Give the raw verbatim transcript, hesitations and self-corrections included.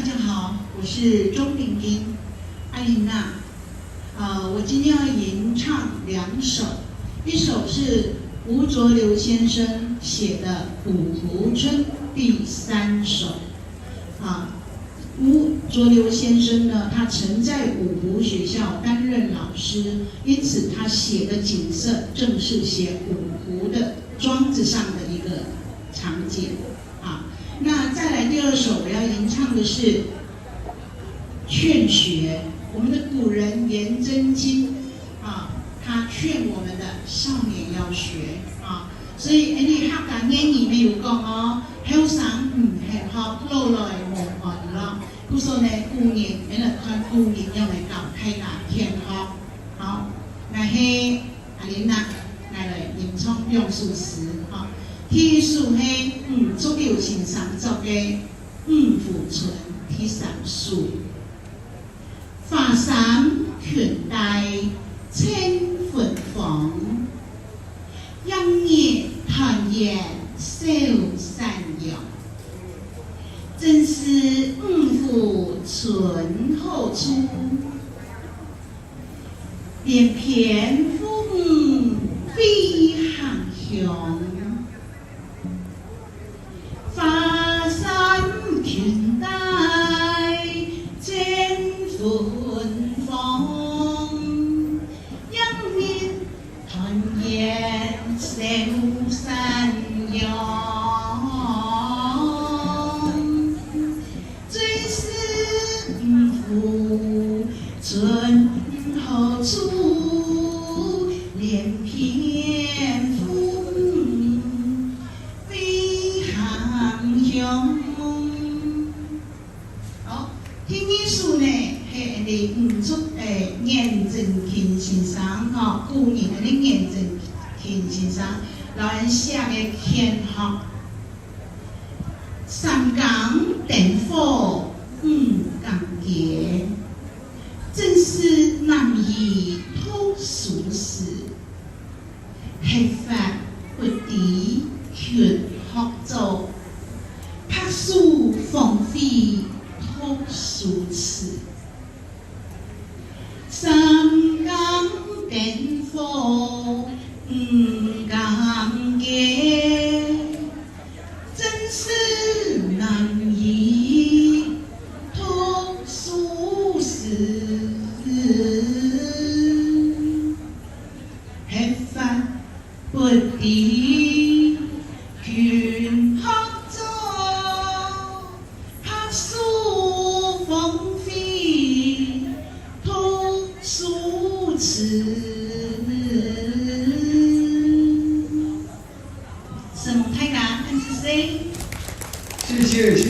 大家好，我是钟玲玲，阿玲娜。呃，我今天要吟唱两首，一首是吴浊流先生写的《五湖春》第三首。啊，吴浊流先生呢，他曾在五湖学校担任老师，因此他写的景色正是写五湖的庄子上的一个场景。啊，那再来第二首我要吟唱的是《劝学》，我们的古人颜真卿啊，他劝我们的少年要学啊，所以，𠊎俚客家諺語乜有講哦，後生毋學，老來無安樂。故所呢，古人，𠊎來看古人仰來教大家勸學。好，𠊎係阿玲娜，𠊎來吟唱兩首詩，吼。第一首係吳濁流先生作个《五湖春》第三首。 華山裙帶盡芬芳，映日團圓守山陽。正是五湖春好處，連篇賦予飛行鄉。 華山裙帶盡芬芳，映日團圓守山陽。 最是五湖春好處，連篇賦予飛行鄉。好，第二首呢，係𠊎俚吳濁，誒，顏真卿先生，吼，古人𠊎俚顏真卿先生，摎𠊎寫个勸學。 三更燈火五更雞，正是男兒讀書時。黑髮不知勤學早，白首方悔讀書遲。 三更燈火五更雞，正是男兒讀書時。黑髮不知勤學早， 白首方悔讀書遲。承蒙大家，恁仔細。謝謝，謝謝。